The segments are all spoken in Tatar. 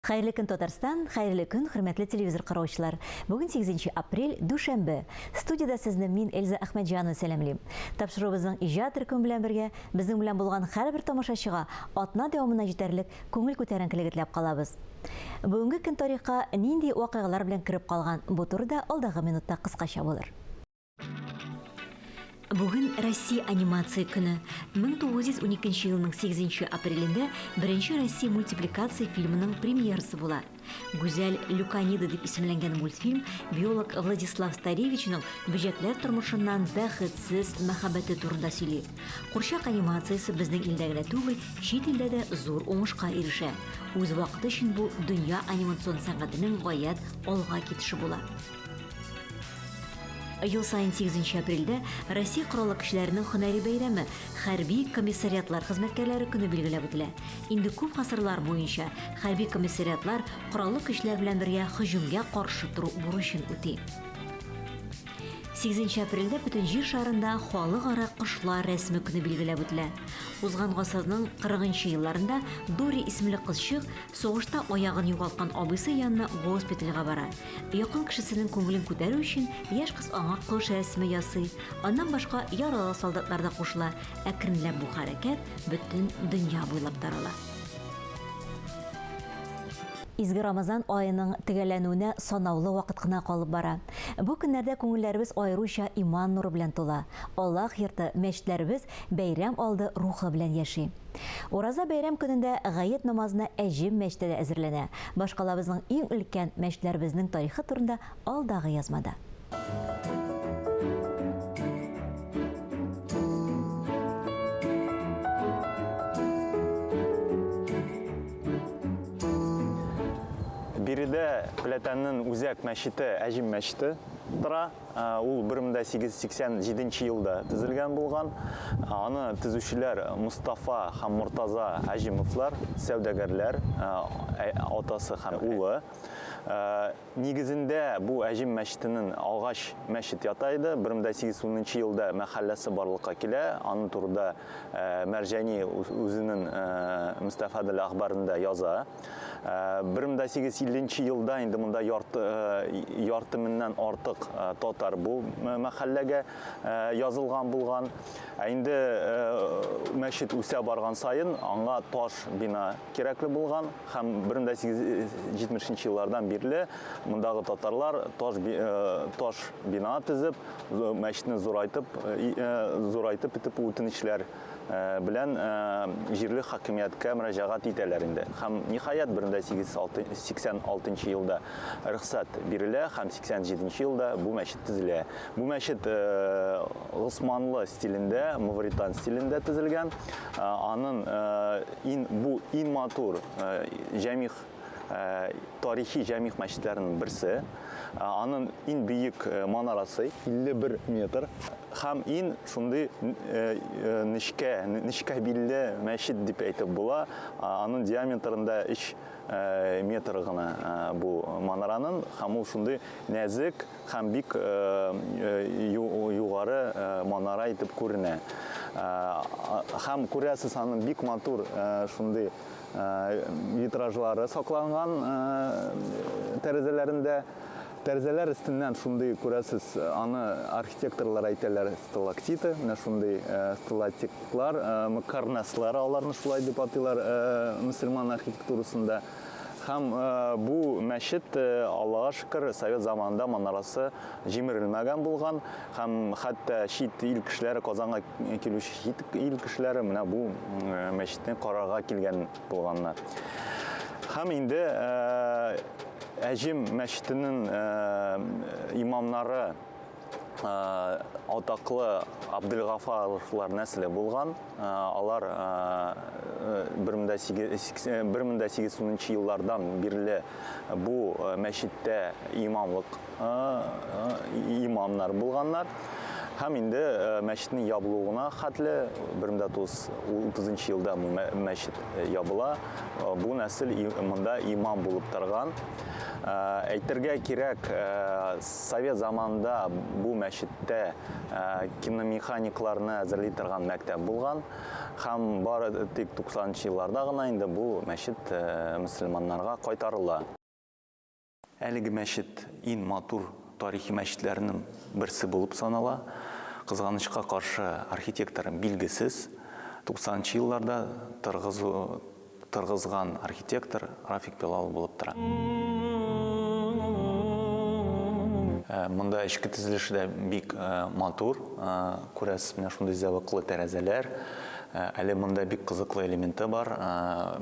Хәерле көн, Татарстан, хәерле көн, хөрмәтле телевизор караучылар. Бүген 8 апрель, дүшәмбе. Студиядә сезне мин, Эльза Әхмәтҗанова сәламлим. Тапшыруыбызның иҗат төркеме белән бергә, безнең белән булган һәрбер тамашачыга атна дәвамына җитәрлек күңел күтәренкелеге теләп калабыз. Бүгенге көн тарихка нинди вакыйгалар белән кереп калган, бу турыда алдагы минутта кыскача булыр. Бүген Россия анимация көне. 1912 елның 8 апрелендә беренче Россия мультипликация фильмының премьерасы була. Гүзәл Люканида дип исемләнгән мультфильм биолог Владислав Старевичның бөҗәкләр тормышыннан бәхетсез мәхәббәте турында сөйли. Курчак анимациясе безнең илдә генә түгел, чит илдә дә зур уңышка ирешә. Үз вакыты өчен бу дөнья анимацион сәнгатенең гаять алга китеше була. Ел саен 8 апрельдә Россия Кораллы Көчләренең һөнәри бәйрәме, хәрби комиссариатлар хезмәткәрләре көне билгеләп үтелә. Инде күп гасырлар буенча хәрби комиссариатлар Кораллы Көчләр белән бергә һөҗүмгә каршы тору бурычын үти. 8 апрельдә бөтен җир шарында Халыкара кошлар рәсеме көне билгеләп үтелә. Узган гасырның 40 нчы елларында Дори исемле кызчык сугышта аягын югалткан абыйсы янына госпитальгә бара. Якын кешесенең күңелен күтәрү өчен яшь кыз аңа кош рәсеме ясый. Аннан башка яралы солдатлар да кушыла. Әкренләп бу хәрәкәт бөтен дөнья буйлап тарала. Изге Рамазан аеның төгәлләнүенә санаулы вакыт кына калып бара. Бу көннәрдә күңелләребез аеруча иман нуры белән тула. Аллаһ йорты, мәчетләребез бәйрәм алды рухы белән яши. Ураза бәйрәм көнендә гает намазына Әҗем мәчете дә әзерләнә. Башкалабызның иң өлкән мәчетләребезнең тарихы турында алдагы язмада. Биредә Пләтәннең үзәк мәчете Әҗем мәчете тора. Ул 1887 нче елда төзелгән булган. Аны төзүчеләр Мостафа һәм Мортаза Әҗемовлар, сәүдәгәрләр, атасы һәм улы. Нигезендә бу Әҗем мәчетенең агач мәчет ята иде. 1810 нчы елда мәхәлләсе барлыкка килә. Аның турында Мәрҗани үзенең Мөстәфадел әхбарында яза. 1850 нче елда инде монда ярты, ярты меңнән артык татар бу мәхәлләгә язылган булган. Ә инде мәчет үсә барган саен аңа таш бина кирәкле булган һәм 1870 еллардан бирле мондагы татарлар таш, таш бина төзеп, мәчетне зурайтып, зурайтып итеп үтенечләр белән җирле хакимияткә мөрәҗәгать итәләр инде. Һәм, ниһаять, 1886 елда рөхсәт бирелә һәм 87 елда бу мәчет төзелә. Бу мәчет госманлы стилендә, мавритан стилендә төзелгән. Аның ин бу иң матур җәмигъ тарихи җәмигъ мәчетләренең берсе. Аның иң биек манарасы 51 метр. Һәм ин шундый нечкә, нечкә билле мәчет дип әйтеп була. Аның диаметрында 3 метр гына бу манараның, һәм ул шундый нәзек һәм бик югары манара итеп күренә. Һәм күрәсез, аның бик матур шундый витражлары сакланган тәрәзәләрендә. Тәрәзәләр өстеннән шундый күрәсез, аны архитекторлар әйтәләр сталактиты, менә шундый сталактитлар, мукарнаслар аларны шулай дип атыйлар мөселман архитектурасында. Һәм бу мәчет, Аллага шөкер, совет заманында манарасы җимерелмәгән булган һәм хәтта чит ил кешеләре, Казанга килүче чит ил кешеләре менә бу мәчетне карарга килгән булганнар. Һәм инде Әҗем мәчетенең имамнары атаклы Абделгафаровлар нәселе булган. Алар 1810 еллардан бирле бу мәчеттә имамлык имамнар булганнар. Һәм инде мәчетнең ябылуына хәтле, 1930 елда бу мәчет ябыла, бу нәсел монда имам булып торган. Әйтергә кирәк, совет заманында бу мәчеттә киномеханикларны әзерли торган мәктәп булган. Һәм бары тик 90 нчы елларда гына инде бу мәчет мөселманнарга кайтарыла. Әлеге мәчет иң матур тарихи мәчетләрнең берсе булып санала. Кызганычка каршы, архитектор билгесез. 90 нчы елларда торгызу торгызган архитектор Рафик Билалов булып тора. Монда эчке төзелеше дә бик матур. Күрәсез, менә шундый зәвыклы тәрәзәләр. Әле монда бик кызыклы элементы бар.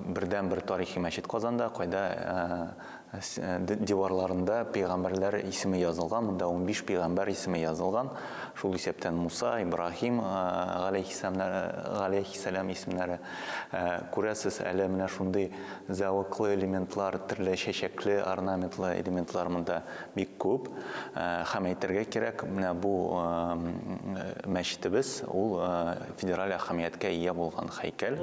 Бердәнбер тарихи мәчет Казанда, кайда диварларында пәйгамбәрләр исеме язылган. Монда 15 пәйгамбәр исеме язылган. Шул исәптән Муса, Ибраһим галәйһиссәлам исемнәре. Күрәсез, әле менә шундый зәвыклы элементлар, төрле чәчәкле, орнаментлы элементлар монда бик күп. Һәм әйтергә кирәк, менә бу мәчетебез ул федераль әһәмияткә ия булган һәйкәл.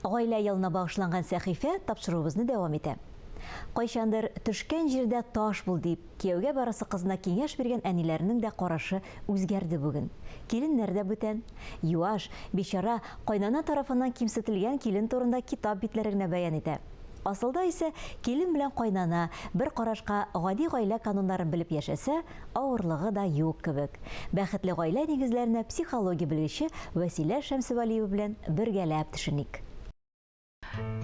Гаилә елына багышланган сәхифә тапшыруыбызны дәвам итә. Кайчандыр төшкән җирдә таш бул дип, Кияүгә барасы кызына киңәш биргән әниләренең дә карашы үзгәрде бүген. Киленнәр дә бүтән. Юаш, бичара, кайнана тарафыннан кимсетелгән килен турында китап битләре генә бәян итә. Асылда исә килен белән кайнана бер карашка гади гаилә кануннарын белеп яшәсә, авырлыгы да юк кебек. Бәхетле гаилә нигезләренә психология белгече Вәсилә Шәмсевәлиева белән бергәләп төшеник.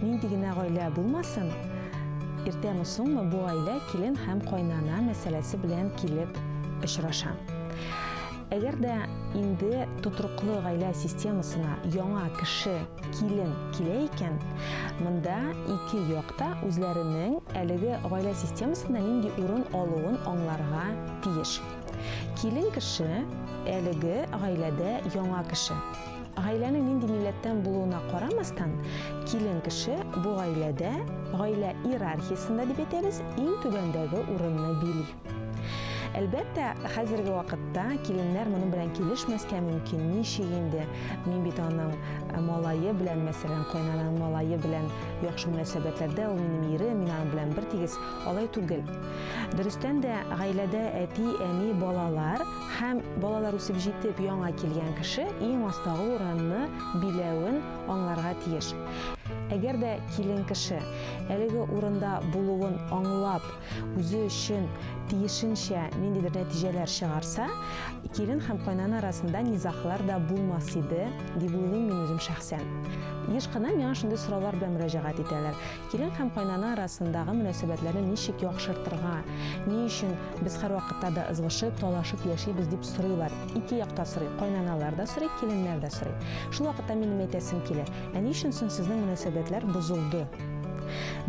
Нинди генә гаилә булмасын, иртәме-соңмы бу гаилә килен һәм кайнана мәсьәләсе белән килеп очраша. Әгәр дә инде тотрыклы гаилә системасына яңа кеше, килен килә икән, монда ике як та үзләренең әлеге гаилә системасында нинди урын алуын аңларга тиеш. Килен кеше әлеге гаиләдә яңа кеше. Гаиләнең нинди милләттән булуына карамастан, килен кеше бу гаиләдә, гаилә иерархиясендә дип әйтәбез, иң түбәндәге урынны били. Әлбәттә, хәзерге вакытта киленнәр моның белән килешмәскә мөмкин. Ничек инде, мин бит аның э, малае белән, мәсәлән, кайнананың малае белән яхшы мөнәсәбәтләрдә, ул минем ирем, мин аның белән бер тигез. Алай түгел. Дөрестән дә, гаиләдә әти, әни, балалар Һәм балалар үсеп җитеп, яңа килгән кеше иң астагы урынны биләвен аңларга тиеш. Әгәр дә килен кеше әлеге урында булуын аңлап, үзе өчен тиешенчә ниндидер нәтиҗәләр чыгарса, килен һәм кайнана арасында низаглар да булмас иде, дип уйлыйм мин үзем шәхсән. Еш кына миңа шундый сораулар белән мөрәҗәгать итәләр. Килен һәм кайнана арасындагы мөнәсәбәтләрне ничек яхшыртырга? Ни өчен без һәрвакытта да ызгышып, талашып яшибез дип сорыйлар. Ике як та сорый, кайнаналар да сорый, киленнәр дә сорый. Шул вакытта минем әйтәсем килә, ә ни өчен соң сезнең мөнәсәбәтләр бозылды?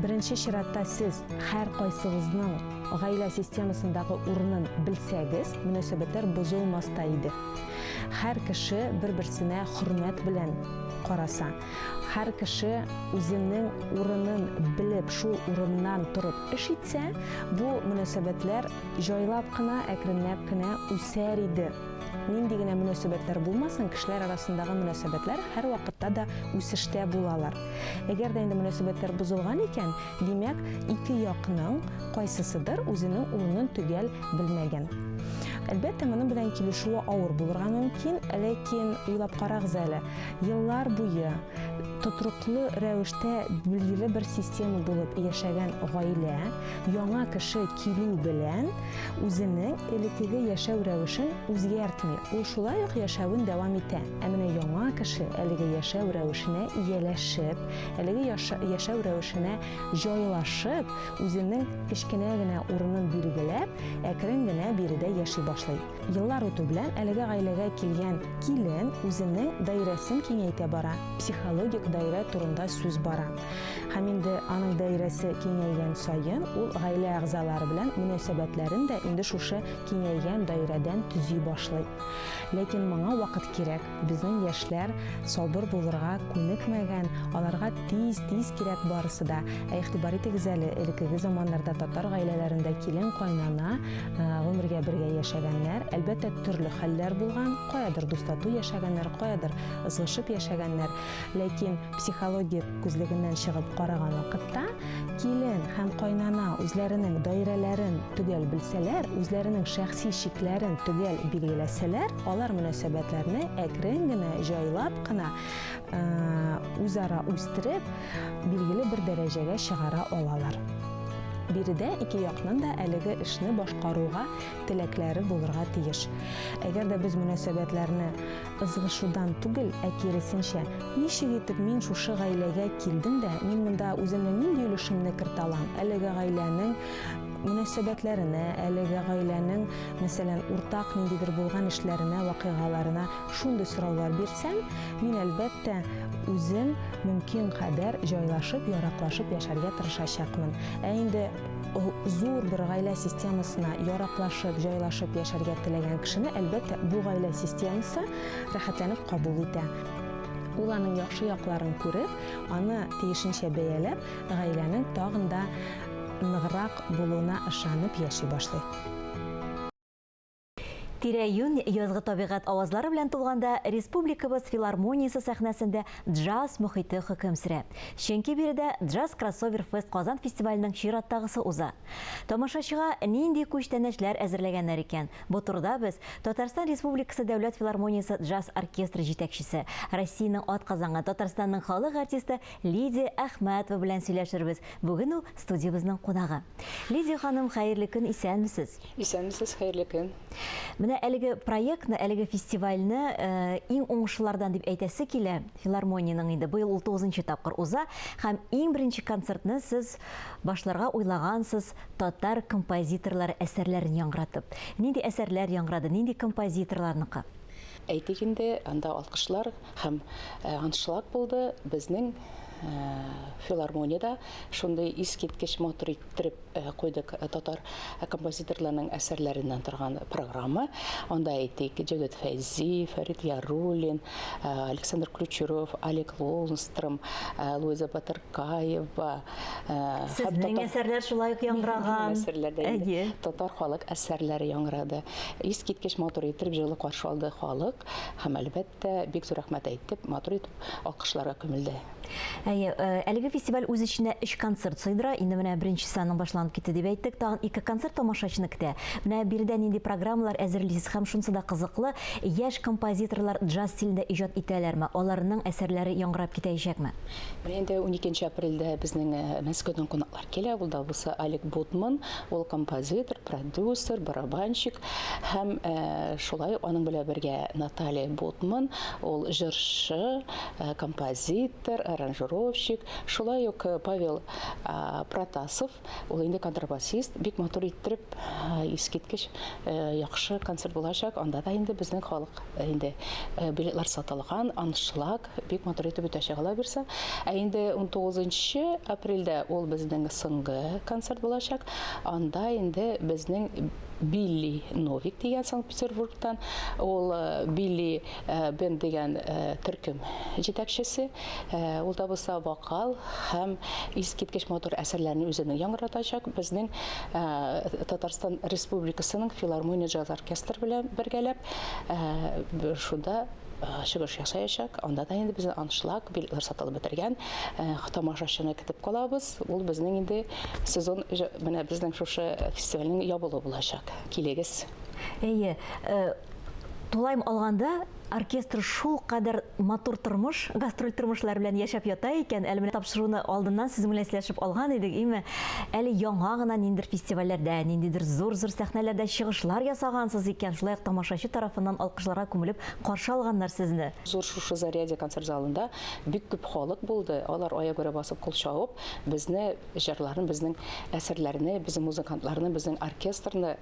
Беренче чиратта сез һәркайсыгызның гаилә системасындагы урынын белсәгез, мөнәсәбәтләр бозылмас та иде. Һәр кеше бер-берсенә хөрмәт белән караса, Һәр кеше үзенең урынын белеп, шул урыннан торып эш итсә, бу мөнәсәбәтләр җайлап кына, әкренләп кенә үсәр иде. Нинди генә мөнәсәбәтләр булмасын, кешеләр арасындагы мөнәсәбәтләр һәрвакытта да үсештә булалар. Әгәр дә инде мөнәсәбәтләр бозылган икән, димәк, ике якның кайсысыдыр үзенең урынын төгәл белмәгән. Әлбәттә, моның белән килешүе авыр булырга мөмкин, ләкин уйлап карагыз әле, Еллар буе тотрыклы рәвештә билгеле бер система булып яшәгән гаилә, яңа кеше килү белән үзенең элеккеге яшәү рәвешен үзгәртми, ул шулай ук яшәвен дәвам итә. Ә менә яңа кеше әлеге яшәү рәвешенә ияләшеп, әлеге яшәү рәвешенә җайлашып, үзенең кечкенә генә урынын билгеләп, әкрен генә биредә яши башлый. Еллар үтү белән әлеге гаиләгә килгән килен үзенең даирәсен киңәйтә бара, психологик даирә турында сүз бара. Һәм инде аның даирәсе киңәйгән саен, ул гаилә әгъзалары белән мөнәсәбәтләрен дә инде шушы киңәйгән даирәдән төзи башлый. Ләкин моңа вакыт кирәк. Безнең яшьләр сабыр булырга күнекмәгән, аларга тиз-тиз кирәк барысы да. Ә игътибар итегез әле, элеккеге заманнарда татар гаиләләрендә килен-кайнана гомергә бергә яшәгәннәр. Әлбәттә, төрле хәлләр булган, каядыр дус-тату яшәгәннәр, каядыр ызгышып яшәгәннәр. Ләкин психологик күзлегеннән чыгып караган вакытта, килен һәм кайнана үзләренең даирәләрен төгәл белсәләр, үзләренең шәхси чикләрен төгәл билгеләсәләр, алар мөнәсәбәтләрне әкрен генә, җайлап кына, үзара үстереп, билгеле бер дәрәҗәгә чыгара алалар. Биредә ике якның да әлеге эшне башкаруга теләкләре булырга тиеш. Әгәр дә без мөнәсәбәтләрне Ызгышудан түгел, ә киресенчә, ничек итеп мин шушы гаиләгә килдем дә, мин монда үземнең нинди өлешемне кертә алам, әлеге гаиләнең мөнәсәбәтләренә, әлеге гаиләнең, мәсәлән, уртак ниндидер булган эшләренә, вакыйгаларына шундый сораулар бирсәм, мин, әлбәттә, үзем мөмкин кадәр җайлашып, яраклашып яшәргә тырышачакмын. Ә инде зур бер гаилә системасына яраклашып, җайлашып яшәргә теләгән кешене, әлбәттә, бу гаилә системасы рәхәтләнеп кабул итә. Ул аның яхшы якларын күреп, аны тиешенчә бәяләп, гаиләнең тагын да ныграк булуына ышанып яши башлый. Тирә-юнь язгы табигать авазлары белән тулганда республикабыз филармониясе сәхнәсендә джаз мохите хөкем сөрә. Чөнки биредә Джаз Кроссовер Фест Казан фестиваленең чираттагысы уза. Тамашачыга нинди күчтәнәчләр әзерләгәннәр икән? Бу турыда без Татарстан Республикасы Дәүләт филармониясе джаз оркестры җитәкчесе, Россиянең атказанган Татарстанның халык артисты Лидия Әхмәтова белән сөйләшербез. Бүген ул студиябезнең кунагы. Лидия ханым, хәерле көн, исәнмесез! Исәнмесез, хәерле көн. Менә әлеге проектны, әлеге фестивальне э, иң уңышлылардан дип әйтәсе килә. Филармониянең инде быел ул 9 тапкыр уза һәм иң беренче концертны сез башларга уйлагансыз татар композиторлары әсәрләрен яңгыратып. Нинди әсәрләр яңгырады, нинди композиторларныкы? Әйтик инде, анда алкышлар һәм э, аншлаг булды. Безнең э, филармониядә шундый искиткеч матур иттереп Куйдык татар композиторларының әсәрләреннән торган программа. Анда әйтик, Җәүдәт Фәйзи, Фәрит Яруллин, Александр Ключеров, Олег Лолнстром, Луиза Батыркаева. Сезнең әсәрләр шулай ук яңгыраган. Әсәрләр дә инде. Татар халык әсәрләре яңгырады. Искиткеч матур итеп җылы каршы алды халык һәм әлбәттә бик зур рәхмәт әйтеп, матур итеп алкышларга күмелде. Әйе, э, әлеге фестиваль үз эченә өч концерт сыйдыра. Инде менә беренчесе аның башланып китте дип әйттек. Тагын ике концерт тамашачыны көтә. Менә биредә нинди программалар әзерлисез һәм шунысы да кызыклы, яшь композиторлар джаз стилендә иҗат итәләрме? Аларның әсәрләре яңгырап китәячәкме? Менә инде 12 апрельдә безнең э, Мәскәүдән кунаклар килә. Ул да булса Олег Бутман, ул композитор, продюсер, барабанщик һәм э, шулай ук аның белән бергә Наталья Бутман, ул җырчы, композитор, аранжировщик, шулай ук Павел Протасов, ул инде контрабасист, бик матур иттереп, искиткеч яхшы концерт булачак. Анда да инде безнең халык инде билетлар сатылган, аншлаг, бик матур итеп үтәчәк алла бирсә. Ә инде 19 апрельдә ул безнең соңгы концерт булачак. Анда инде безнең Билли Новик дигән Санкт-Петербургтан, ул Билли Бенд дигән төркем җитәкчесе. Ул да булса вокал һәм искиткеч матур әсәрләрне үзенең яңгыратачак. Безнең Татарстан Республикасының филармония джаз оркестры белән бергәләп шунда чыгыш ясаячак. Анда да инде безнең аншлаг, билетлар сатылып бетергән. Тамашачыны көтеп калабыз. Ул безнең инде сезон, менә безнең шушы фестивальнең ябылуы булачак. Килегез. Әйе, тулаем алганда, оркестр шул кадәр матур тормыш, гастроль тормышлары белән яшәп ята икән. Әле менә тапшыруны алдыннан сезнең белән сөйләшеп алган идек, име? Әле яңа гына ниндидер фестивальләрдә, ниндидер зур-зур сәхнәләрдә чыгышлар ясагансыз икән. Шулай ук тамашачы тарафыннан алкышларга күмелеп каршы алганнар сезне. Зур шушы Зарядье концерт залында бик күп халык булды. Алар аягүрә басып кул чабып, безне җырларын, безнең әсәрләрне, безнең музыкантларны, безнең оркестрны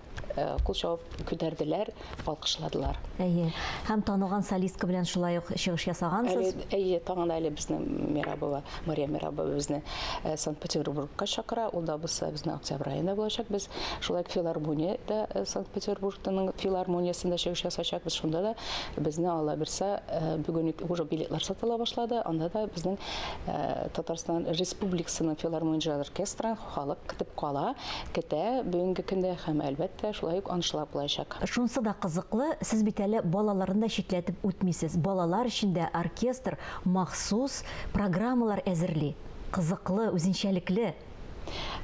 Кул чабып күтәрделәр, алкышладылар. Әйе. Һәм танылган танылган солистка белән шулай ук чыгыш ясагансыз. Әле, әйе, тагын әле безнең Мирабова, Мария Мирабова безне э, Санкт-Петербургка чакыра. Ул да булса безнең октябрь аенда булачак. Без шулай ук филармониядә э, Санкт-Петербургның филармониясендә чыгыш ясачакбыз. Шунда да безне Алла бирсә, э, бүген үк уже билетлар сатыла башлады. Анда да безнең Татарстан Республикасының филармония джаз оркестрын халык көтеп кала, көтә бүгенге көндә һәм, әлбәттә, шулай ук аншлаг булачак. Шунысы да кызыклы, сез бит әле балаларны да читләтеп үтмисез. Балалар өчен дә оркестр махсус программалар әзерли. Кызыклы, үзенчәлекле.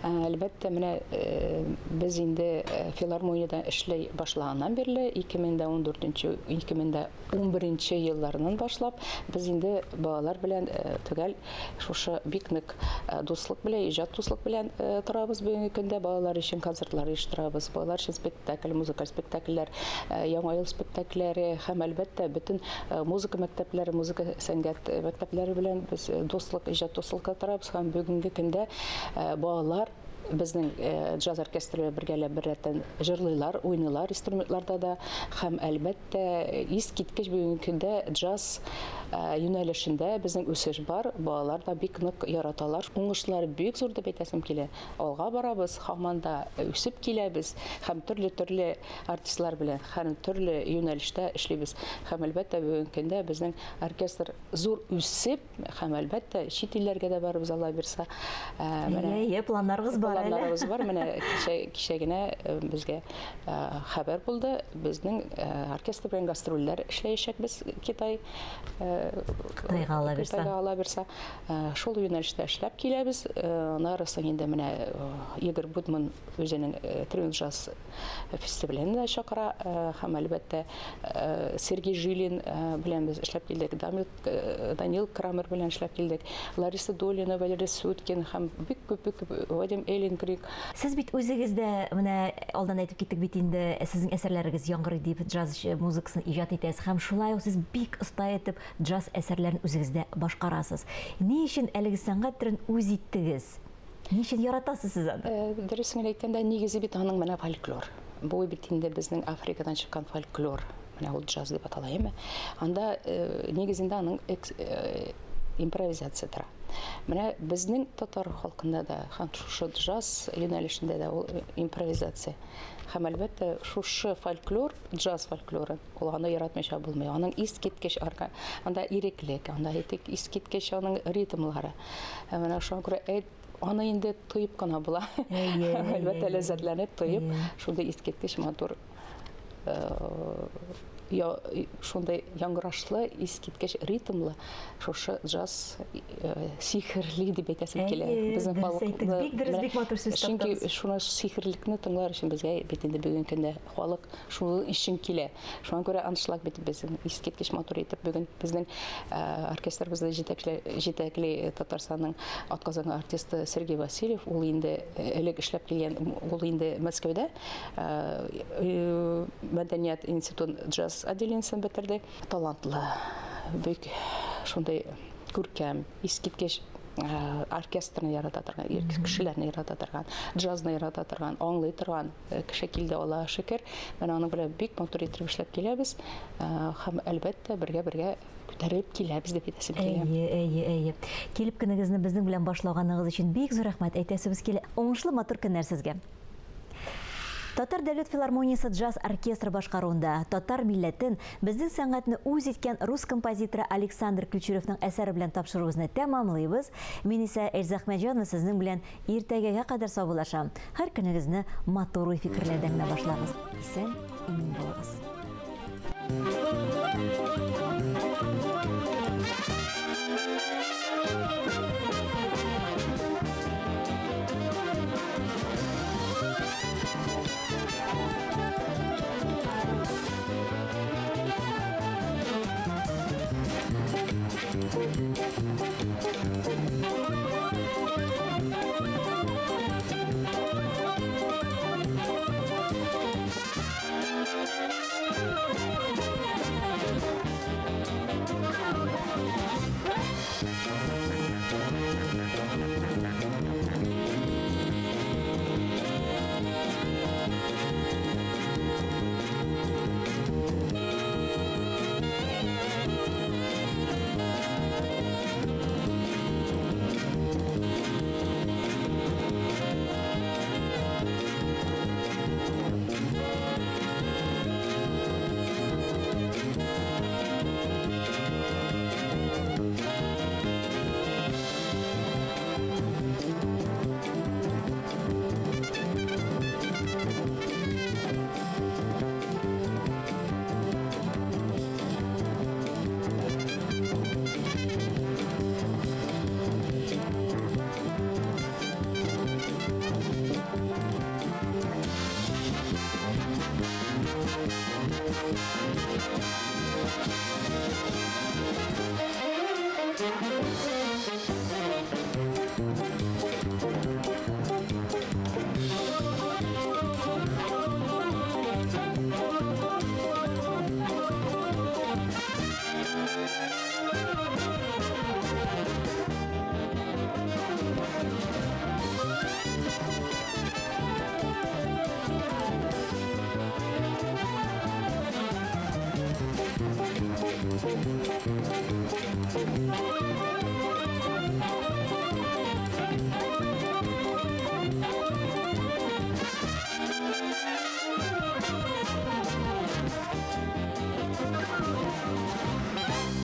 Әлбәттә, менә без инде филармониядә эшли башлаганнан бирле, 2014 2011 елларыннан башлап, без инде балалар белән төгәл шушы бик нык дуслык белән, иҗат дуслык белән торабыз бүгенге көндә. Балалар өчен концертлар оештырабыз, балалар өчен спектакль, музыкаль спектакльләр, Яңа ел спектакльләре һәм, әлбәттә, бөтен музыка мәктәпләре, музыка сәнгать мәктәпләре белән без дуслык, иҗат дуслыкта торабыз һәм бүгенге көндә балалар безнең джаз оркестры белән бергәләп беррәттән җырлыйлар, уйныйлар инструментларда да һәм, әлбәттә, искиткеч бүгенге көндә джаз юнәлешендә безнең үсеш бар, балалар да бик нык яраталар. Уңышлар бик зур дип әйтәсем килә. Алга барабыз, һаман да үсеп киләбез һәм төрле-төрле артистлар белән һәм төрле юнәлештә эшлибез. Һәм, әлбәттә, бүгенге көндә безнең оркестр зур үсеп, Һәм, әлбәттә, чит илләргә дә барыбыз, Алла бирса. Менә Әйе, планнарыгыз бар әле. Планнарыбыз бар. Менә кичә, кичә генә безгә хәбәр булды. Безнең оркестр белән гастрольләр эшләячәкбез Китай. Кытайга, Алла бирса. Кытайга, Алла бирса. Шул юнәлештә эшләп киләбез. Аннары соң инде менә Игорь Будман үзенең Триумф джаз фестиваленә дә чакыра. Һәм, әлбәттә, Сергей Жилин белән без эшләп килдек. Дамир Данил Крамер белән эшләп килдек. Лариса Долина, Валерий Суткин һәм бик күп, бик күп Вадим Эленкрик. Сез бит үзегез дә, менә алдан әйтеп киттек бит инде, сезнең әсәрләрегез яңгырый дип, джаз музыкасын иҗат итәсез һәм шулай ук сез бик оста итеп джаз әсәрләрен үзегез дә башкарасыз. Ни өчен әлеге сәнгать төрен үз иттегез? Ни өчен яратасыз сез аны? Дөресен генә әйткәндә, нигезе бит аның менә фольклор. Бу бит инде безнең Африкадан чыккан фольклор. Менә ул джаз дип атала, әйеме? Анда нигезендә аның импровизация тора. Менә безнең татар халкында да һәм шушы джаз юнәлешендә дә ул импровизация. Һәм әлбәттә, шушы фольклор, джаз фольклоры, ул аны яратмыйча булмый. Аның искиткеч арка, анда иреклек, анда искиткеч аның ритмлары. Менә шуңа күрә әйт, аны инде тоеп кына була. Әлбәттә, ләззәтләнеп, тоеп, шундый искиткеч матур шундый яңгырашлы, искиткеч ритмлы шушы джаз сихерли дип әйтәсем килә. Безнең халыкны бик дөрес, бик матур сүз таптыгыз. Чөнки шуны сихерлекне тыңлар өчен безгә бит инде бүгенге көндә халык шуның өчен килә. Шуңа күрә аншлаг бит безнең искиткеч матур итеп бүген безнең оркестрыбызны җитәкли, җитәкли Татарстанның атказанган артисты Сергей Васильев. Ул инде элек эшләп килгән, ул инде Мәскәүдә мәдәният институтын джаз отделениесен бетерде. Талантлы, бик шундый күркәм, искиткеч оркестрны ярата торган, кешеләрне ярата торган, джазны ярата торган, аңлый торган кеше килде, Аллага шөкер. Менә аның белән бик матур итеп эшләп киләбез. Һәм, әлбәттә, бергә-бергә күтәрелеп киләбез дип әйтәсем килә. Әйе, әйе, әйе. Килеп көнегезне безнең белән башлаганыгыз өчен бик зур рәхмәт әйтәсебез килә. Уңышлы матур көннәр сезгә. Татар дәүләт филармониясе джаз оркестры башкаруында татар милләтен, безнең сәнгатьне үз иткән рус композиторы Александр Ключеревның әсәре белән тапшыруыбызны тәмамлыйбыз. Мин исә Эльза Әхмәтҗанова сезнең белән иртәгәгә кадәр саубуллашам. Һәр көнегезне матур уй-фикерләрдән генә башлагыз. Исән, имин булыгыз.